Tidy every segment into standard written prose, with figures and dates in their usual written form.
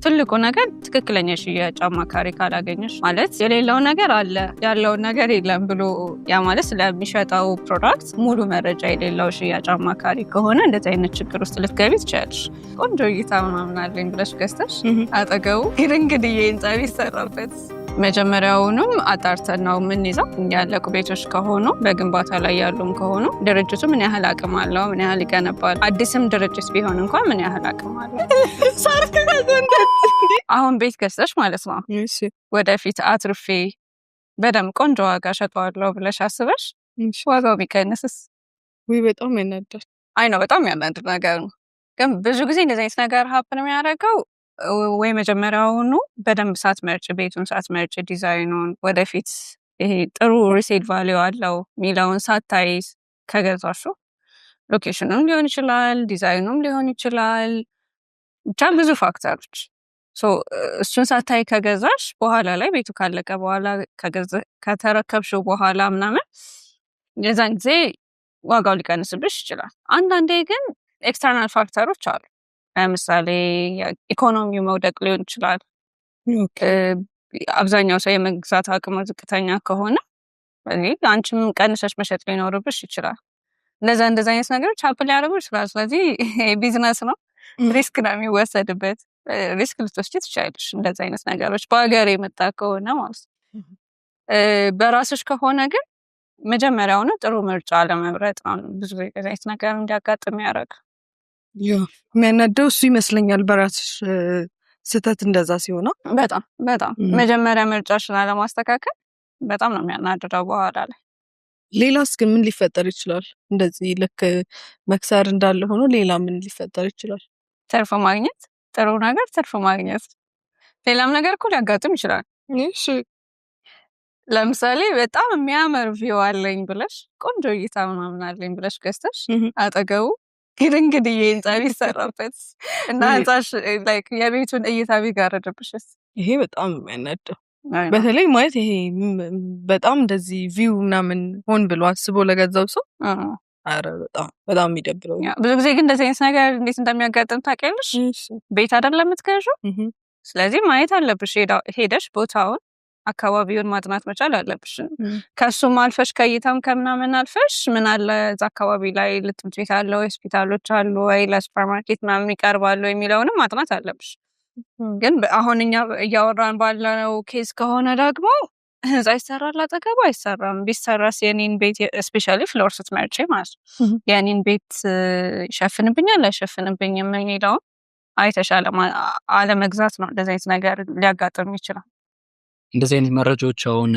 ትልቁ ነገር ትክክለኛ የሽያጭ አማካሪ ካላገኘሽ፣ ማለት የሌለው ነገር አለ ያለውን ነገር የለም ብሎ፣ ያ ማለት ስለሚሸጠው product ሙሉ መረጃ የሌለው ሽያጭ አማካሪ ከሆነ እንደዚህ አይነት ችግር ውስጥ ልትገቢ ትችያለሽ። ቆንጆ እይታ ምናምን አለኝ ብለሽ ገዝተሽ አጠገቡ ግድንግድዬ ህንፃ ቢሰራበት። መጀመሪያውኑም አጣርተን ነው የምንይዘው። ያለቁ ቤቶች ከሆኑ፣ በግንባታ ላይ ያሉም ከሆኑ ድርጅቱ ምን ያህል አቅም አለው፣ ምን ያህል ይገነባል፣ አዲስም ድርጅት ቢሆን እንኳን ምን ያህል አቅም አለው። አሁን ቤት ገዝተሽ ማለት ነው ወደፊት አትርፌ በደንብ ቆንጆ ዋጋ ሸጠዋለሁ ብለሽ አስበሽ ዋጋው ቢቀንስስ? ውይ፣ በጣም ያናዳል። አይ ነው፣ በጣም ያናድድ ነገር ነው። ግን ብዙ ጊዜ እንደዚህ አይነት ነገር happen የሚያደርገው ወይ መጀመሪያውኑ በደንብ ሳትመርጭ፣ ቤቱን ሳትመርጭ፣ ዲዛይኑን፣ ወደፊት ይሄ ጥሩ resale value አለው የሚለውን ሳታይ ከገዛሹ፣ location ኑም ሊሆን ይችላል፣ ዲዛይኑም ሊሆን ይችላል፣ ብቻ ብዙ factor ኦች፣ እሱን ሳታይ ከገዛሽ በኋላ ላይ ቤቱ ካለቀ በኋላ፣ ከተረከብሽው በኋላ ምናምን የዛን ጊዜ ዋጋው ሊቀንስብሽ ይችላል። አንዳንዴ ግን external factor ኦች አሉ። ለምሳሌ ኢኮኖሚው መውደቅ ሊሆን ይችላል። አብዛኛው ሰው የመግዛት አቅሙ ዝቅተኛ ከሆነ አንቺም ቀንሰሽ መሸጥ ሊኖርብሽ ይችላል። እንደዛ አይነት ነገሮች happen ሊያደርጉ ይችላል። ስለዚህ ቢዝነስ ነው፣ risk ነው የሚወሰድበት። Risk ልትወስጂ ትችያለሽ። እንደዚ አይነት ነገሮች በሀገር የመጣ ከሆነ ማለት ነው። በራስሽ ከሆነ ግን መጀመሪያውኑ ጥሩ ምርጫ ለመምረጥ ነው ብዙ አይነት ነገር እንዲያጋጥም ያደረግ። የሚያናደው እሱ ይመስለኛል። በራስሽ ስህተት እንደዛ ሲሆን። በጣም በጣም። መጀመሪያ ምርጫሽን አለማስተካከል በጣም ነው የሚያናድደው በኋላ ላይ። ሌላስ ግን ምን ሊፈጠር ይችላል? እንደዚህ ልክ መክሰር እንዳለ ሆኖ ሌላ ምን ሊፈጠር ይችላል? ትርፍ ማግኘት፣ ጥሩ ነገር ትርፍ ማግኘት። ሌላም ነገር እኮ ሊያጋጥም ይችላል። ለምሳሌ በጣም የሚያምር view አለኝ ብለሽ፣ ቆንጆ እይታ ምናምን አለኝ ብለሽ ገዝተሽ አጠገቡ ግድንግድዬ ህንፃ ቢሰራበት እና ህንፃሽ like የቤቱን እይታ ቢጋረድብሽስ? ይሄ በጣም የሚያናደው፣ በተለይ ማለት ይሄ በጣም እንደዚህ view ምናምን ሆን ብሎ አስቦ ለገዛው ሰው፣ ኧረ በጣም በጣም የሚደብረው። ብዙ ጊዜ ግን እንደዚህ አይነት ነገር እንዴት እንደሚያጋጥም ታውቂያለሽ? ቤት አይደለም የምትገዢው። ስለዚህ ማየት አለብሽ፣ ሄደሽ ቦታውን አካባቢውን ማጥናት መቻል አለብሽ። ከእሱም አልፈሽ፣ ከእይታም ከምናምን አልፈሽ ምን አለ እዛ አካባቢ ላይ፣ ለትምህርት ቤት አለ ወይ፣ ሆስፒታሎች አሉ ወይ፣ ለሱፐርማርኬት ምናምን ይቀርባሉ የሚለውንም ማጥናት አለብሽ። ግን አሁን እኛ እያወራን ባለነው case ከሆነ ደግሞ ህንፃ ይሰራል አጠገቡ አይሰራም፣ ቢሰራስ የኔን ቤት፣ especially floor ስትመርጪ ማለት ነው፣ የኔን ቤት ይሸፍንብኛል አይሸፍንብኝም የሚለውን አይተሽ አለመግዛት ነው። እንደዚህ አይነት ነገር ሊያጋጥም ይችላል። እንደዚህ አይነት መረጃዎች አሁን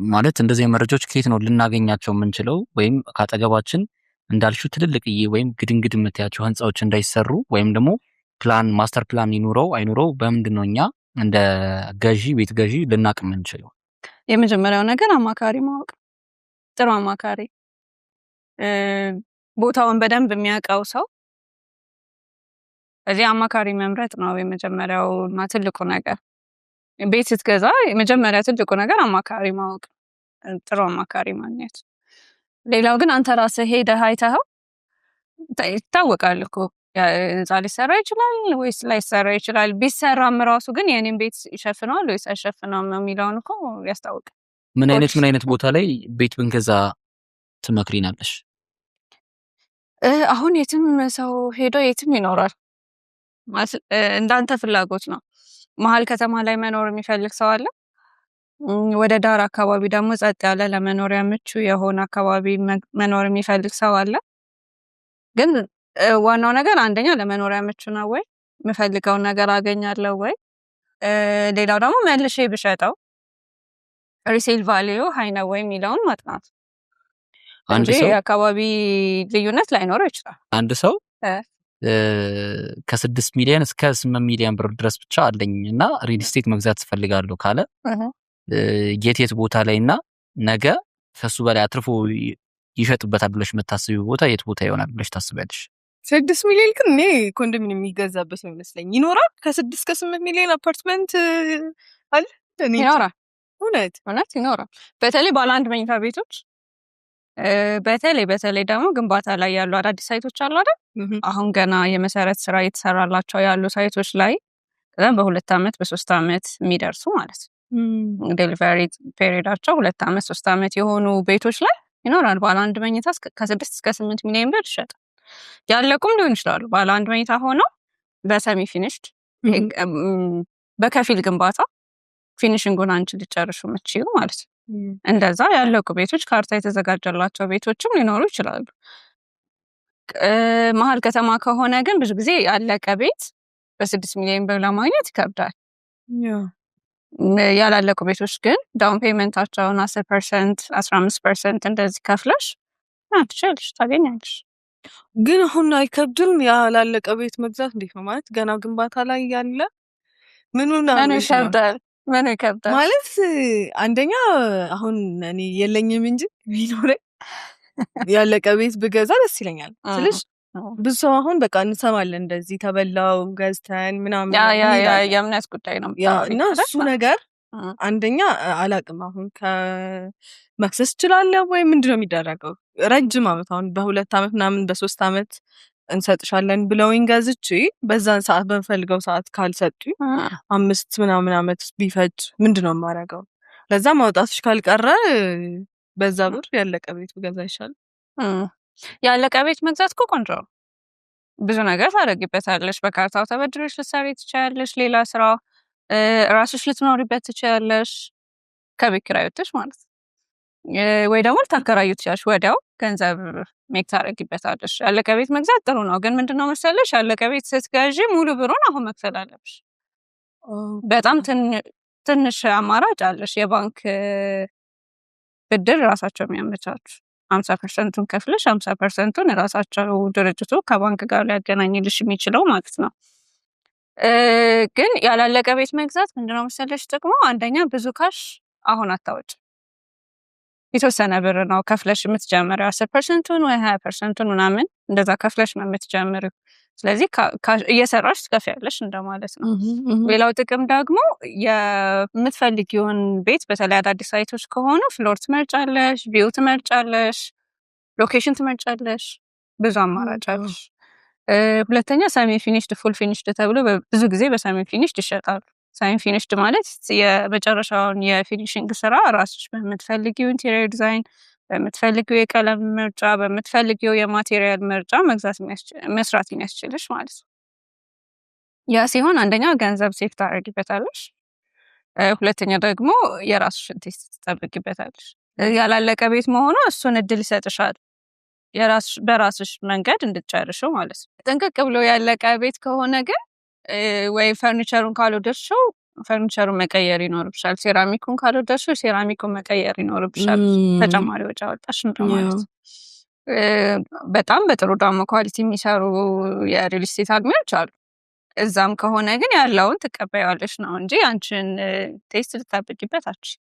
ማለት እንደዚህ አይነት መረጃዎች ከየት ነው ልናገኛቸው የምንችለው? ወይም ከአጠገባችን እንዳልሽው ትልልቅዬ ወይም ግድንግድ የምታያቸው ህንፃዎች እንዳይሰሩ ወይም ደግሞ plan master plan ይኑረው አይኑረው በምንድን ነው እኛ እንደ ገዢ፣ ቤት ገዢ ልናቅ የምንችለው? የመጀመሪያው ነገር አማካሪ ማወቅ፣ ጥሩ አማካሪ፣ ቦታውን በደንብ የሚያውቀው ሰው። እዚህ አማካሪ መምረጥ ነው የመጀመሪያው እና ትልቁ ነገር። ቤት ስትገዛ የመጀመሪያ ትልቁ ነገር አማካሪ ማወቅ፣ ጥሩ አማካሪ ማግኘት። ሌላው ግን አንተ ራስህ ሄደህ አይተኸው ይታወቃል እኮ፣ ህንፃ ሊሰራ ይችላል ወይስ ላይሰራ ይችላል። ቢሰራም ራሱ ግን የኔን ቤት ይሸፍነዋል ወይስ አይሸፍነውም የሚለውን እኮ ያስታውቃል። ምን አይነት ቦታ ላይ ቤት ብንገዛ ትመክሪናለሽ? አሁን የትም ሰው ሄዶ የትም ይኖራል። እንዳንተ ፍላጎት ነው። መሀል ከተማ ላይ መኖር የሚፈልግ ሰው አለ። ወደ ዳር አካባቢ ደግሞ ጸጥ ያለ ለመኖሪያ ምቹ የሆነ አካባቢ መኖር የሚፈልግ ሰው አለ። ግን ዋናው ነገር አንደኛ ለመኖሪያ ምቹ ነው ወይ፣ የምፈልገውን ነገር አገኛለሁ ወይ፣ ሌላው ደግሞ መልሼ ብሸጠው resale value high ነው ወይ የሚለውን ማጥናት አንድ እንጂ ሰው የአካባቢ ልዩነት ላይኖረው ይችላል። አንድ ሰው ከ6 ሚሊዮን እስከ 8 ሚሊዮን ብር ድረስ ብቻ አለኝ እና real estate መግዛት እፈልጋለሁ ካለ የት የት ቦታ ላይ እና ነገ ከሱ በላይ አትርፎ ይሸጥበታል ብለሽ የምታስቢው ቦታ የት ቦታ ይሆናል ብለሽ ታስቢያለሽ? 6 ሚሊዮን ግን እኔ ኮንዶሚኒየም የሚገዛበት ነው ይመስለኝ። ይኖራል፣ ከ6 ከ8 ሚሊዮን አፓርትመንት አለ? እኔ እንጃ። ይኖራል። እውነት? እውነት ይኖራል። በተለይ ባለ አንድ መኝታ ቤቶች፣ በተለይ በተለይ ደግሞ ግንባታ ላይ ያሉ አዳዲስ site ኦች አሉ አይደል? አሁን ገና የመሰረት ስራ እየተሰራላቸው ያሉ site ኦች ላይ ከዛም በ2 አመት በ3 አመት የሚደርሱ ማለት ነው። Delivery period ኣቸው 2 አመት 3 አመት የሆኑ ቤቶች ላይ ይኖራል። ባለ አንድ መኝታ ከ6 እስከ 8 ሚሊዮን ብር ይሸጣል። ያለቁም ሊሆን ይችላሉ። ባለ አንድ መኝታ ሆነው በ semi finished፣ በከፊል ግንባታ፣ finishing ኡን አንቺ ልጨርሹ የምትችይው ማለት ነው። እንደዛ ያለቁ ቤቶች፣ ካርታ የተዘጋጀላቸው ቤቶችም ሊኖሩ ይችላሉ። መሀል ከተማ ከሆነ ግን ብዙ ጊዜ ያለቀ ቤት በ6 ሚሊዮን ብር ለማግኘት ይከብዳል። ያላለቁ ቤቶች ግን down payment ኣቸውን 10%፣ 15% እንደዚህ ከፍለሽ ትችያለሽ፣ ታገኛለሽ። ግን አሁን አይከብድም? ያላለቀ ቤት መግዛት እንዴት ነው ማለት ገና ግንባታ ላይ ያለ ምኑን ምኑ አምነሽ ነው? ይከብዳል? ምኑ ይከብዳል? ማለት አንደኛ አሁን እኔ የለኝም እንጂ ቢኖረኝ ያለቀ ቤት ብገዛ ደስ ይለኛል ስልሽ ብዙ ሰው አሁን በቃ እንሰማለን እንደዚህ ተበላው ገዝተን ምናምን ያ እንሄዳለን። የእምነት ጉዳይ ነው ያ እና የምታወሪው አይደል? እሱ ነገር አንደኛ አላቅም፣ አሁን ከመክሰስ እችላለሁ ወይ ምንድን ነው የሚደረገው? ረጅም አመት አሁን በ2 አመት ምናምን በ3 አመት እንሰጥሻለን ብለውኝ ገዝቼ በዛን ሰዓት በምፈልገው ሰዓት ካልሰጡኝ 5 ምናምን አመት ቢፈጅ ምንድን ነው የማደርገው? ለዛ ማውጣትሽ ካልቀረ በዛ ብር ያለቀ ቤት ብገዛ ይሻላል። ያለቀ ቤት መግዛት እኮ ቆንጆ ነው። ብዙ ነገር ታደርጊበታለሽ። በካርታው ተበድረሽ ልትሰሪ ትችያለሽ። ሌላ ስራ ራስሽ ልትኖሪበት ትችያለሽ። ከቤት ኪራይ ወጥተሽ ማለት ነው። ወይ ደግሞ ልታከራዩ ትችያለሽ። ወዲያው ገንዘብ make ታደርጊበታለሽ። ያለቀ ቤት መግዛት ጥሩ ነው። ግን ምንድነው መሰለሽ፣ ያለቀ ቤት ስትገዢ ሙሉ ብሩን አሁን መክፈል አለብሽ። በጣም ትንሽ አማራጭ አለሽ። የባንክ ብድር ራሳቸው የሚያመቻቹ 50% ኡን ከፍለሽ 50% ኡን ራሳቸው ድርጅቱ ከባንክ ጋር ሊያገናኝልሽ የሚችለው ማለት ነው። ግን ያላለቀ ቤት መግዛት ምንድነው መሰለሽ ጥቅሙ፣ አንደኛ ብዙ cash አሁን አታወጭ። የተወሰነ ብር ነው ከፍለሽ የምትጀምሪው፣ 10% ኡን ወይ 20% ኡን ምናምን እንደዛ ከፍለሽ ነው የምትጀምሪው። ስለዚህ እየሰራሽ ትከፍያለሽ እንደማለት ነው። ሌላው ጥቅም ደግሞ የምትፈልጊውን ቤት በተለይ አዳዲስ site ኦች ከሆኑ floor ትመርጫለሽ፣ view ትመርጫለሽ፣ location ትመርጫለሽ፣ ብዙ አማራጭ አለሽ። ሁለተኛ semi finished፣ full finished ተብሎ ብዙ ጊዜ በ semi finished ይሸጣሉ። Semi finished ማለት የመጨረሻውን የ finishing ስራ ራስሽ በምትፈልጊው interior design፣ በምትፈልጊው የቀለም ምርጫ፣ በምትፈልጊው የ material ምርጫ መግዛት መስራት የሚያስችልሽ ማለት ነው። ያ ሲሆን አንደኛ ገንዘብ save ታደርጊበታለሽ፣ ሁለተኛ ደግሞ የራስሽን taste ትጠብቂበታለሽ። ያላለቀ ቤት መሆኑ እሱን እድል ይሰጥሻል። የራስሽ በራስሽ መንገድ እንድትጨርሽው ማለት ነው። ጥንቅቅ ብሎ ያለቀ ቤት ከሆነ ግን ወይ ፈርኒቸሩን ካልወደድሽው ፈርኒቸሩን መቀየር ይኖርብሻል። ሴራሚኩን ካልወደድሽው ሴራሚኩን መቀየር ይኖርብሻል። ተጨማሪ ወጪ አወጣሽ እንደማለት ነው። በጣም በጥሩ ደግሞ quality የሚሰሩ የ real estate አልሚዎች አሉ። እዛም ከሆነ ግን ያለውን ትቀበያለሽ ነው እንጂ አንቺን taste ልታበቂበት አትችይም።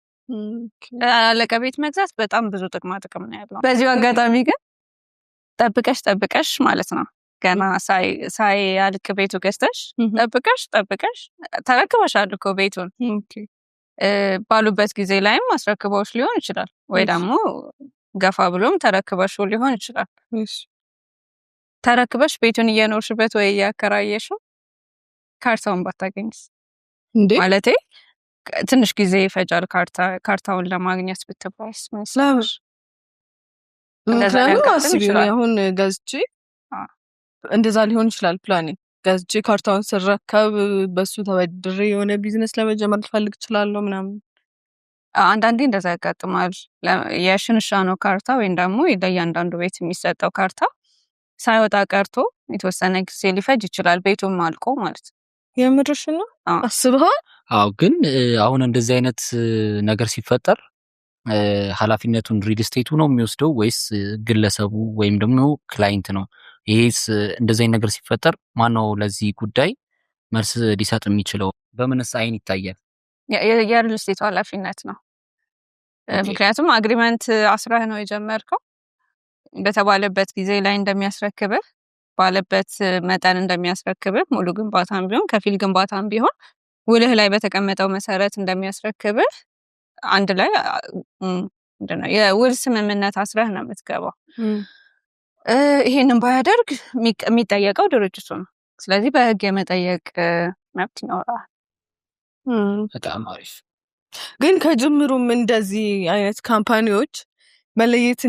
ያላለቀ ቤት መግዛት በጣም ብዙ ጥቅማ ጥቅም ነው ያለው። በዚሁ አጋጣሚ ግን ጠብቀሽ ጠብቀሽ ማለት ነው ገና ሳያልቅ ቤቱ ገዝተሽ ጠብቀሽ ጠብቀሽ ተረክበሻል እኮ ቤቱን፣ ባሉበት ጊዜ ላይም አስረክበውሽ ሊሆን ይችላል፣ ወይ ደግሞ ገፋ ብሎም ተረክበሽው ሊሆን ይችላል። ተረክበሽ ቤቱን እየኖርሽበት ወይ እያከራየሽው ካርታውን ባታገኝስ? እንዴ? ማለቴ ትንሽ ጊዜ ይፈጃል ካርታውን ለማግኘት ብትባይስ መሰለሽ? እንደዛ ምክንያቱም ሊያጋጥም አስቢ ይችላል። አሁን ገዝቼ እንደዛ ሊሆን ይችላል ፕላኔ። ገዝቼ ካርታውን ስረከብ በሱ ተበድሬ የሆነ ቢዝነስ ለመጀመር ልፈልግ እችላለሁ ምናምን። አንዳንዴ እንደዛ ያጋጥማል። የሽንሻኖ ካርታ ወይም ደግሞ ለእያንዳንዱ ቤት የሚሰጠው ካርታ ሳይወጣ ቀርቶ የተወሰነ ጊዜ ሊፈጅ ይችላል። ቤቱም አልቆ ማለት ነው። የምርሽን ነው? አዎ። አስበኸዋል? አዎ፣ ግን አሁን እንደዚህ አይነት ነገር ሲፈጠር ኃላፊነቱን real estate ኡ ነው የሚወስደው ወይስ ግለሰቡ ወይም ደግሞ client ነው? ይሄስ እንደዚህ አይነት ነገር ሲፈጠር ማነው ለዚህ ጉዳይ መልስ ሊሰጥ የሚችለው? በምንስ አይን ይታያል? የ real estate ኡ ኃላፊነት ነው። ምክንያቱም agreement አስረህ ነው የጀመርከው። በተባለበት ጊዜ ላይ እንደሚያስረክብህ፣ ባለበት መጠን እንደሚያስረክብህ፣ ሙሉ ግንባታም ቢሆን ከፊል ግንባታም ቢሆን ውልህ ላይ በተቀመጠው መሰረት እንደሚያስረክብህ አንድ ላይ ምንድን ነው የውል ስምምነት አስረህ ነው የምትገባው። ይሄንን ባያደርግ የሚጠየቀው ድርጅቱ ነው። ስለዚህ በህግ የመጠየቅ መብት ይኖራል። በጣም አሪፍ። ግን ከጅምሩም እንደዚህ አይነት company ዎች መለየት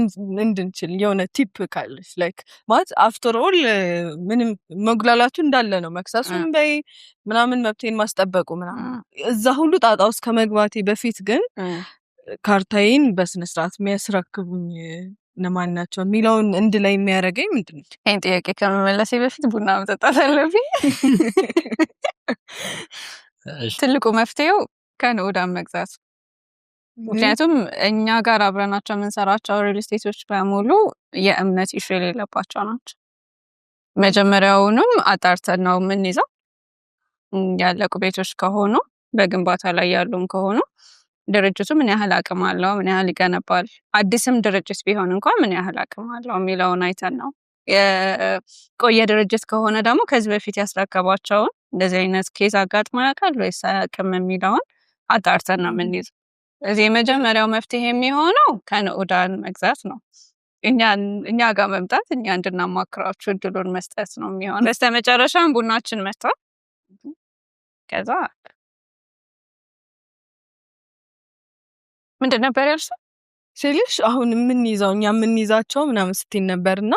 እንድንችል የሆነ tip ካለች፣ like ማለት after all ምንም መጉላላቱ እንዳለ ነው፣ መክሰሱም በይ ምናምን መብቴን ማስጠበቁ ምናምን፣ እዛ ሁሉ ጣጣ ውስጥ ከመግባቴ በፊት ግን ካርታዬን በስነስርዓት የሚያስረክቡኝ እነማን ናቸው የሚለውን እንድለይ የሚያደርገኝ ምንድን ነው? ይህን ጥያቄ ከመመለሴ በፊት ቡና መጠጣት አለብኝ። ትልቁ መፍትሄው ከንዑዳን መግዛት። ምክንያቱም እኛ ጋር አብረናቸው የምንሰራቸው real estate ኦች በሙሉ የእምነት issue የሌለባቸው ናቸው። መጀመሪያውኑም አጣርተን ነው የምንይዘው። ያለቁ ቤቶች ከሆኑ፣ በግንባታ ላይ ያሉም ከሆኑ ድርጅቱ ምን ያህል አቅም አለው፣ ምን ያህል ይገነባል፣ አዲስም ድርጅት ቢሆን እንኳን ምን ያህል አቅም አለው የሚለውን አይተን ነው። የቆየ ድርጅት ከሆነ ደግሞ ከዚህ በፊት ያስረከባቸውን እንደዚህ አይነት case አጋጥሞ ያውቃል ወይስ አያውቅም የሚለውን አጣርተን ነው የምንይዘው። ስለዚህ የመጀመሪያው መፍትሄ የሚሆነው ከንዑዳን መግዛት ነው። እኛ ጋር መምጣት፣ እኛ እንድናማክራችሁ እድሉን መስጠት ነው የሚሆነው። በስተመጨረሻም ቡናችን መጥቷል። ከዛ ምንድን ነበር ያልሽው? ስልሽ አሁን የምንይዘው፣ እኛ የምንይዛቸው ምናምን ስትይ ነበር፣ እና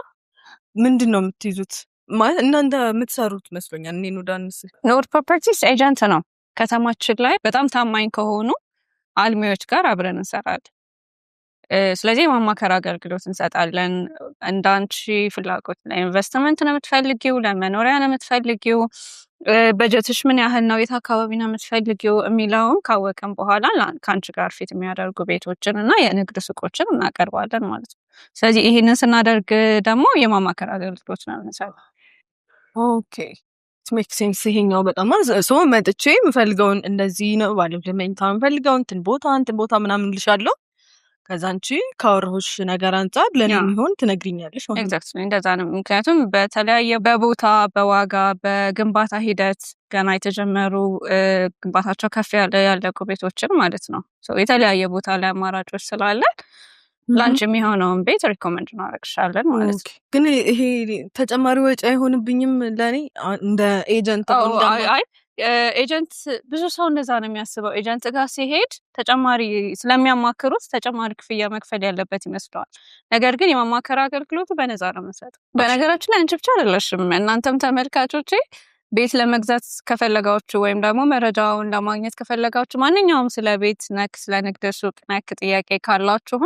ምንድን ነው የምትይዙት? ማለት እናንተ የምትሰሩት መስሎኛል። እኔ ንዑዳን ስል ንዑድ Properties agent ነው። ከተማችን ላይ በጣም ታማኝ ከሆኑ አልሚዎች ጋር አብረን እንሰራለን። ስለዚህ የማማከር አገልግሎት እንሰጣለን። እንዳንቺ ፍላጎት ለኢንቨስትመንት ነው የምትፈልጊው፣ ለመኖሪያ ነው የምትፈልጊው፣ በጀትሽ ምን ያህል ነው፣ የት አካባቢ ነው የምትፈልጊው የሚለውን ካወቅን በኋላ ከአንቺ ጋር fit የሚያደርጉ ቤቶችን እና የንግድ ሱቆችን እናቀርባለን ማለት ነው። ስለዚህ ይህንን ስናደርግ ደግሞ የማማከር አገልግሎት ነው የምንሰጠው። Okay, make sense። ይሄኛው በጣም so መጥቼ የምፈልገውን እንደዚህ ነው፣ ባለ መኝታ የምፈልገው እንትን ቦታ እንትን ቦታ ምናምን ልሻለሁ። ከዛ አንቺ ካወራሁሽ ነገር አንጻር ለእኔ የሚሆን ትነግሪኛለሽ ማለት ነው። Exactly፣ እንደዛ ነው። ምክንያቱም በተለያየ በቦታ፣ በዋጋ፣ በግንባታ ሂደት ገና የተጀመሩ፣ ግንባታቸው ከፍ ያለ፣ ያለቁ ቤቶችን ማለት ነው። So የተለያየ ቦታ ላይ አማራጮች ስላለ ለአንቺ የሚሆነውን ቤት recommend እናደርግሻለን ማለት ነው። ግን ይሄ ተጨማሪ ወጪ አይሆንብኝም ለእኔ እንደ agent? አይ፣ agent ብዙ ሰው እንደዛ ነው የሚያስበው። Agent ጋር ሲሄድ ተጨማሪ ስለሚያማክሩት ተጨማሪ ክፍያ መክፈል ያለበት ይመስለዋል። ነገር ግን የማማከር አገልግሎቱ በነፃ ነው የምንሰጠው። በነገራችን ላይ አንቺ ብቻ አይደለሽም፣ እናንተም ተመልካቾቼ ቤት ለመግዛት ከፈለጋችሁ ወይም ደግሞ መረጃውን ለማግኘት ከፈለጋችሁ፣ ማንኛውም ስለ ቤት ነክ፣ ስለ ንግድ ሱቅ ነክ ጥያቄ ካላችሁም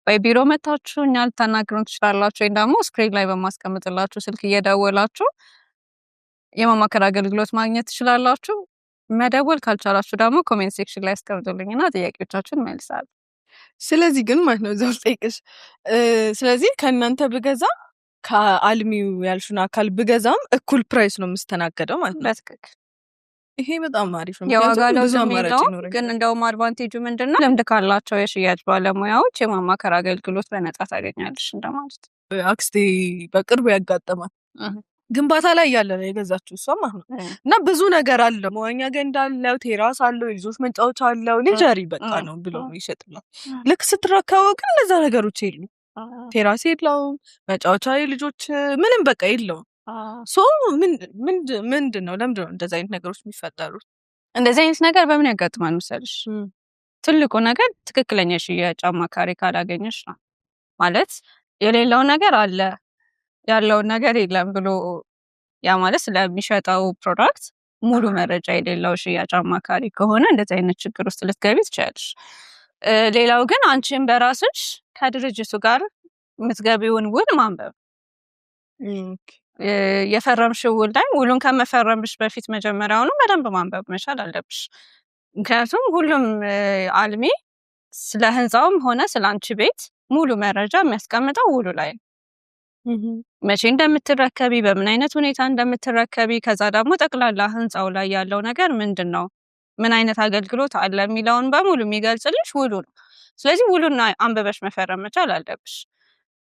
ወይ ቢሮ መታችሁ እኛ ልታናግሩን ትችላላችሁ፣ ወይም ደግሞ screen ላይ በማስቀምጥላችሁ ስልክ እየደወላችሁ የማማከር አገልግሎት ማግኘት ትችላላችሁ። መደወል ካልቻላችሁ ደግሞ comment section ላይ አስቀምጡልኝ እና ጥያቄዎቻችሁን መልሳለሁ። ስለዚህ ግን ማለት ነው እዛው ልጠይቅሽ፣ ስለዚህ ከእናንተ ብገዛ ከአልሚው ያልሽውን አካል ብገዛም እኩል price ነው የምስተናገደው ማለት ነው። በትክክል። ይሄ በጣም አሪፍ ነው። የዋጋ ምክንያቱም ለውጥ ብዙ አማራጭ የሚለውም ይኖረኛል። ግን እንደውም advantage ኡ ምንድን ነው? ልምድ ካላቸው የሽያጭ ባለሙያዎች የማማከር አገልግሎት በነፃ ታገኛለሽ እንደማለት ነው። አክስቴ በቅርቡ ያጋጠማል። ግንባታ ላይ ያለ ነው የገዛችው እሷ ማለት ነው። እና ብዙ ነገር አለው። መዋኛ ገንዳ አለው፣ terrace አለው፣ የልጆች መጫወቻ አለው። Luxury በቃ ነው ብሎ ነው ይሸጥላል። ልክ ስትረከበው ግን እነዛ ነገሮች የሉ። Terrace የለውም፣ መጫወቻ የልጆች ምንም በቃ የለውም። So ምንድን ነው፣ ለምንድን ነው እንደዚህ አይነት ነገሮች የሚፈጠሩት? እንደዚህ አይነት ነገር በምን ያጋጥማል መሰለሽ? ትልቁ ነገር ትክክለኛ የሽያጭ አማካሪ ካላገኘሽ ነው። ማለት የሌለው ነገር አለ፣ ያለውን ነገር የለም ብሎ፣ ያ ማለት ስለሚሸጠው product ሙሉ መረጃ የሌለው ሽያጭ አማካሪ ከሆነ እንደዚህ አይነት ችግር ውስጥ ልትገቢ ትችያለሽ። ሌላው ግን አንቺን በራስሽ ከድርጅቱ ጋር የምትገቢውን ውል ማንበብ፣ የፈረምሽው ውል ላይ፣ ውሉን ከመፈረምሽ በፊት መጀመሪያውኑ በደንብ ማንበብ መቻል አለብሽ። ምክንያቱም ሁሉም አልሚ ስለ ህንፃውም ሆነ ስለ አንቺ ቤት ሙሉ መረጃ የሚያስቀምጠው ውሉ ላይ ነው። መቼ እንደምትረከቢ፣ በምን አይነት ሁኔታ እንደምትረከቢ፣ ከዛ ደግሞ ጠቅላላ ህንፃው ላይ ያለው ነገር ምንድን ነው፣ ምን አይነት አገልግሎት አለ የሚለውን በሙሉ የሚገልጽልሽ ውሉ ነው። ስለዚህ ውሉን አንብበሽ መፈረም መቻል አለብሽ።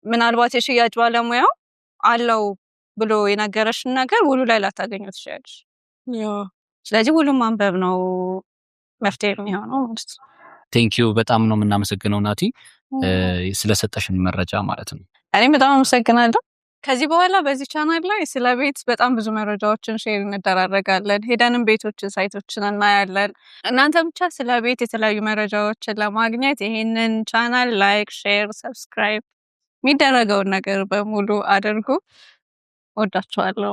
ምናልባት የሽያጭ ባለሙያው አለው ብሎ የነገረሽን ነገር ውሉ ላይ ላታገኙ ትችያለሽ። ስለዚህ ውሉን ማንበብ ነው መፍትሄ የሚሆነው ማለት ነው። Thank you፣ በጣም ነው የምናመሰግነው ናቲ፣ ስለሰጠሽን መረጃ ማለት ነው። እኔም በጣም አመሰግናለሁ። ከዚህ በኋላ በዚህ ቻናል ላይ ስለ ቤት በጣም ብዙ መረጃዎችን share እንደራረጋለን። ሄደንም ቤቶችን፣ site ኦችን እናያለን። እናንተ ብቻ ስለ ቤት የተለያዩ መረጃዎችን ለማግኘት ይሄንን channel like፣ share፣ subscribe የሚደረገውን ነገር በሙሉ አድርጉ። ወዳችኋለሁ።